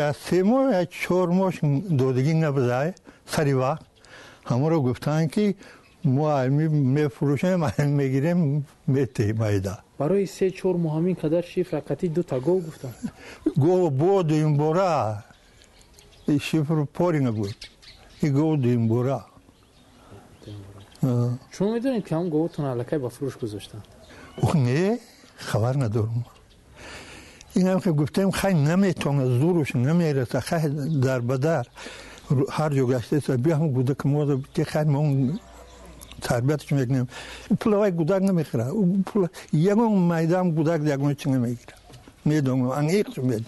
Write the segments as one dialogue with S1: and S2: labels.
S1: Я 3 моҳ, я 4 моҳ додагӣ набудай сари вақт. Ҳамонро гуфтанд, ки мо ами мефурӯшем, ами мегирем, метаҳем айда.
S2: Барои 3-4 моҳ ҳамин қадар шифра қатӣ дута гов гуфтам.
S1: Гов бо дуюмбора, шифр порина буд, и гов дуюмбора.
S2: Шумо медонед, ки ҳам говотон аллакай ба фурӯш гузоштанд?
S1: Не, хабар надорам. Инам ки гуфтем, хай, наметавонад, зуруш намераса, хай, дар ба дар ҳар ҷо гаштеса, биям гудак мо, хай, мо тарбияташ мекунем. Пула вай гудак намехӯрад, пула ягон майдаам гудак ягон чи намегирад. Медонам, аниқ медонам.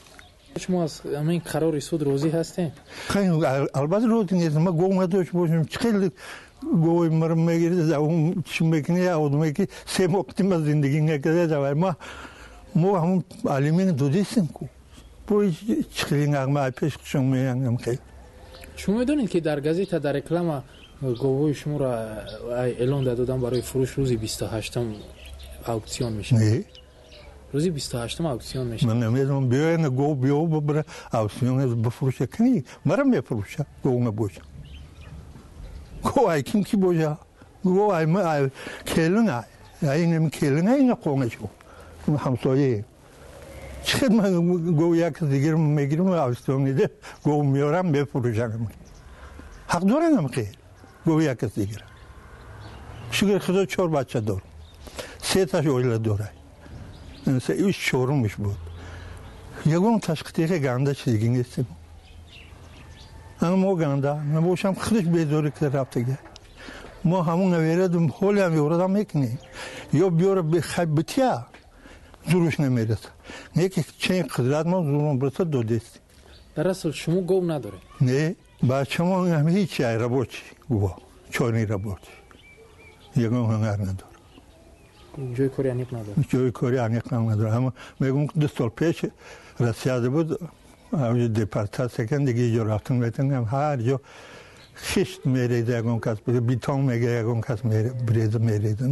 S2: Шумо аз ҳамин қарори суд розӣ ҳастед?
S1: Хай, албатта, розӣ нестам. Ма гов надошт бошем, чӣ хеле гови маро мегирад, чӣ мекунӣ? Одаме ки 3 моҳ ма зиндагӣ накарда, давай мо ҳамун алимент додистем ку, бо чӣ хеле нағма пеш хушон меянгам хел.
S2: Шумо медонед, ки дар газета, дар реклама говҳои шуморо эълон додам барои фурӯш, рӯзи 28-ум аукцион мешавад?
S1: Не.
S2: Рӯзи 28-ум аукцион мешавад.
S1: Ман намедонам. Биёяна гов биё бибара, аукцион бифурӯша, кани мара мефурӯша. Гов набоша, гов ай ким ки боша, гов ай ма, ай келин, ай ай инами келин, ай ина қоңашу ҳамсояем. Чӣ хел ман гов як дигар мегирам, аукцион иде гов меорам, мефурӯшам? Ҳақ дорам хел гов як кас дигар? Шукр Худо, чор бача дорам, сеташ оила дорад, иш чорумш буд. Ягон ташқитиқи ганда чизги нестем. Ана мо ганда набошам, худаш безорӣ кида рафтага. Мо ҳамун наверадум, ҳолиам ёрдам мекунем, ё биёра хай битя, зуруш намераса. Не ки чен қудрат мо зурум бираса, додест.
S2: Дар асл шумо гов надоред?
S1: Не, бачамо ҳеч, ай рабочий, гуво чорни рабочий, ягон ҳунар надорам.
S2: Ҷои кори аниқ надорад?
S1: Ҷои кори аниқ надорам. Ҳама мегӯм, 2 сол пеш Россияда буд, депортатсия кан, дига ҷо рафтан метавонам. Ҳар ҷо хишт мереза ягон кас, бетон мега ягон кас, бреза мереза.